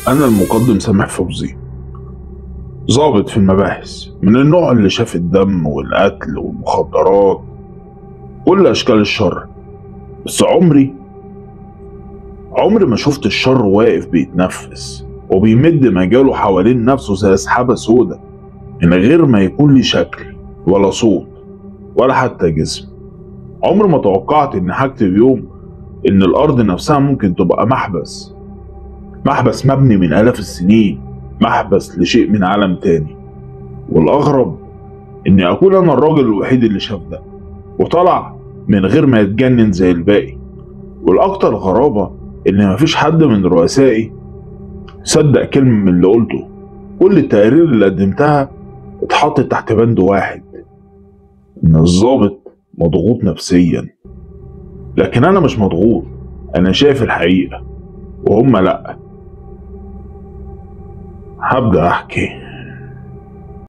أنا المقدم سامح فوزي، ضابط في المباحث، من النوع اللي شاف الدم والقتل والمخدرات، كل أشكال الشر. بس عمري ما شفت الشر واقف بيتنفس وبيمد مجاله حوالين نفسه زي سحابة سودة، من غير ما يكون لي شكل ولا صوت ولا حتى جسم. عمري ما توقعت إن هكتب يوم إن الأرض نفسها ممكن تبقى محبس، محبس مبني من آلاف السنين، محبس لشيء من عالم تاني. والأغرب إني أكون أنا الراجل الوحيد اللي شاف ده وطلع من غير ما يتجنن زي الباقي. والأكتر غرابة إن مفيش حد من رؤسائي صدق كلمة من اللي قلته. كل التقارير اللي قدمتها اتحطت تحت بند واحد، إن الضابط مضغوط نفسيا. لكن أنا مش مضغوط، أنا شايف الحقيقة وهم لأ. هبدأ أحكي.